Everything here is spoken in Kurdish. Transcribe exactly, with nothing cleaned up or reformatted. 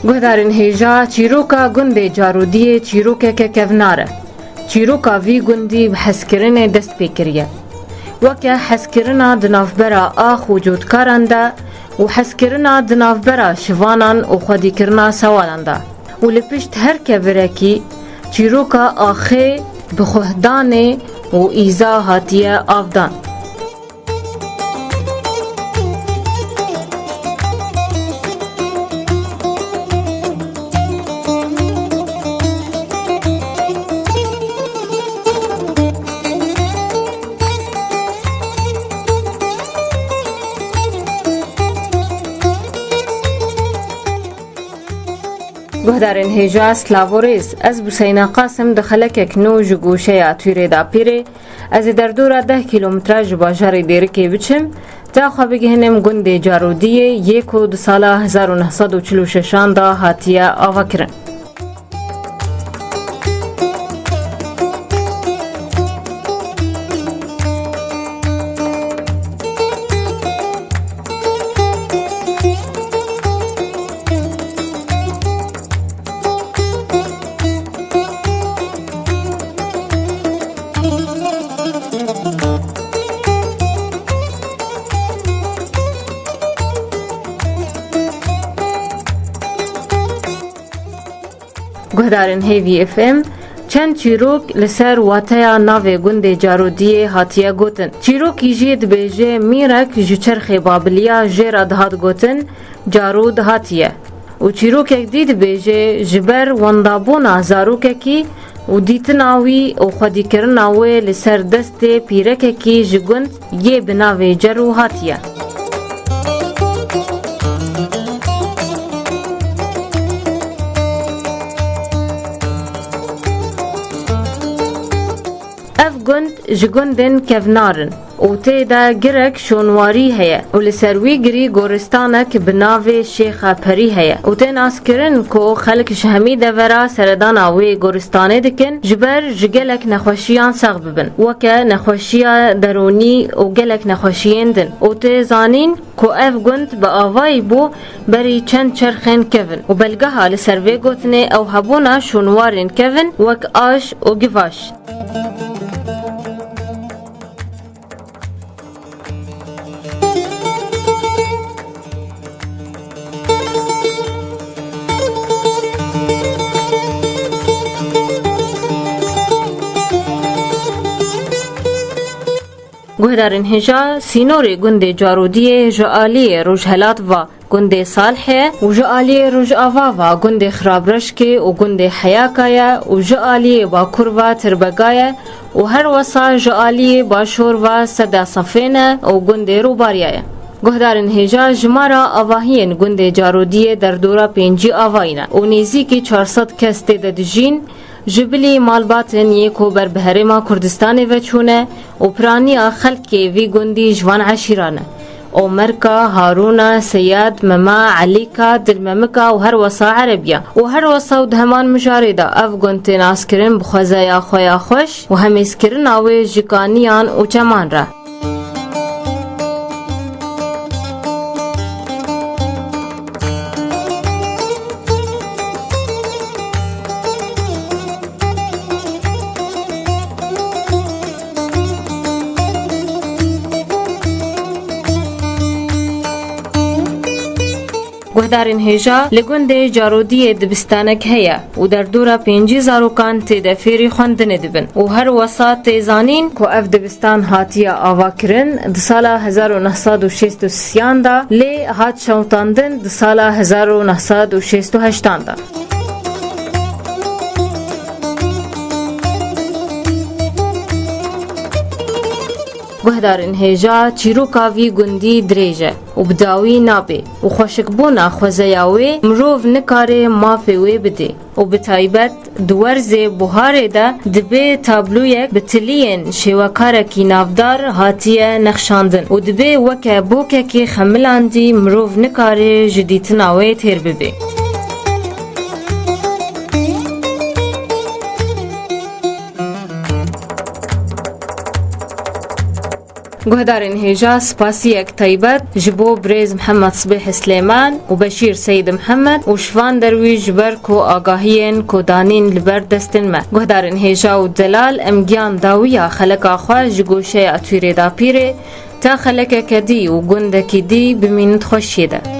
Guhdarên hêja, çîroka gundê Carûdiyê çîrokeke kevnar e. Çîroka vî gundî bi hezkirinê dest pê kiriye. Weke hezkirina di navbera ax û cotkaran de û hezkirina di navbera şivanan û xwedîkirina sewalan de û li pişt her kevirekî çîroka axê bi xuhdanê û îza hatiye avdan. Guhdarên hêja, silav û rêz. Ez Buseyna Qasim di xelekek nû ji goşeya Tûrê Dapîrê, ez ê derdora deh kîlometre ji bajarê Dêrikê biçim, ta xwe bigihinim gundê Carûdiyê, yê ku di sala hezar û neh sed û çil û şeşan de hatiye avakirin. Guhdarên Hêvî F M, çend çîrok li ser wateya navê gundê Carûdiyê hatiye gotin. Çîrokî jî dibêje, mîrek ji çerxê Babiliya jê re dihat gotin, Carûd hatiye. Û çîrokek dî dibêje, ji ber wendabûna zarokekî û dîtina wî û xwedîkirina wê li ser destê pîrekekî ji gund yê bi navê Cerû hatiye. Ev gund ji gundên kevnar in û tê de girek şonwarî heye û li ser wî girî goristanek bi navê Şêxa Perî heye û tê naskirin ku xelk ji hemî devera seredana wê goristanê dikin, ji ber ji gelek nexweşiyan sax bibin, weke nexweşiya deronî û gelek nexweşiyên din û tê zanîn ku ev gund bi avayî bû berî çend çerxên kevin û belgeha li ser vê gotinê ew hebûna şonwarên kevin wek aş û givaş. Guhdarên hêja, sînorê gundê Carûdiyê ji aliyê rojhelat va gundê Salhê û ji aliyê rojava va gundê Xirabreşkê û gundê Heyaka ye û ji aliyê bakur va Tirbega ye û her wesa ji aliyê başor va Seda Safêne û gundê Rûbariya ye. Guhdarên hêja, jimara avahiyên gundê Carûdiyê derdora pêncî avayî ne û nêzîkî çar sed kes tê de dijîn, ji bilî malbatên yê ku ber bi herêma Kurdistanê ve çûne û piraniya xelkê vî gundî ji van eşîran e. Omerka, Harûna, Seyad, Mema, Elîka, Dilmemika û her wesa Erebiya. Û her wesa û di heman mijarê de ev gund tê naskirin bi xwezeya xwe ya xweş û hemêzkirina wê ji kaniyan û çeman re. Guhdarên hêja, li gundê Carûdiyê dibistanek heye û derdora pêncî zarokan tê de fêrî xwendinê dibin û her wesa tê zanîn ku ev dibistan hatiye avakirin di sala hezar û neh sed û şêst û sêyan de, lê hat şewitandin di sala hezar û neh sed û şêst û heştan de. Guhdarên hêja, çîroka vî gundî dirêj e û bi dawî nabe û xweşikbûna xwezeya wê mirov nikare mafê wê bidê û bi taybet di werzê buharê de dibê tabloyek bi tiliyên şêwekarekî navdar hatiye nexşandin û dibê weke bokekê xemilandî mirov nikare ji dîtina wê têr bibe. Guhdarên hêja, spasiyek taybet ji bo birêz Mihemed Sibêh Silêman û Beşîr Seyid Mihemed û Şivan Derwîş ji ber ku agahiyên ku danîn li ber destên me. Guhdarên hêja û delal, em giyan dawiya xeleka xwe ji goşeya Twîrê Dapîrê ta xelekeke dî û gundekî dî bimînin di xweşiyê de.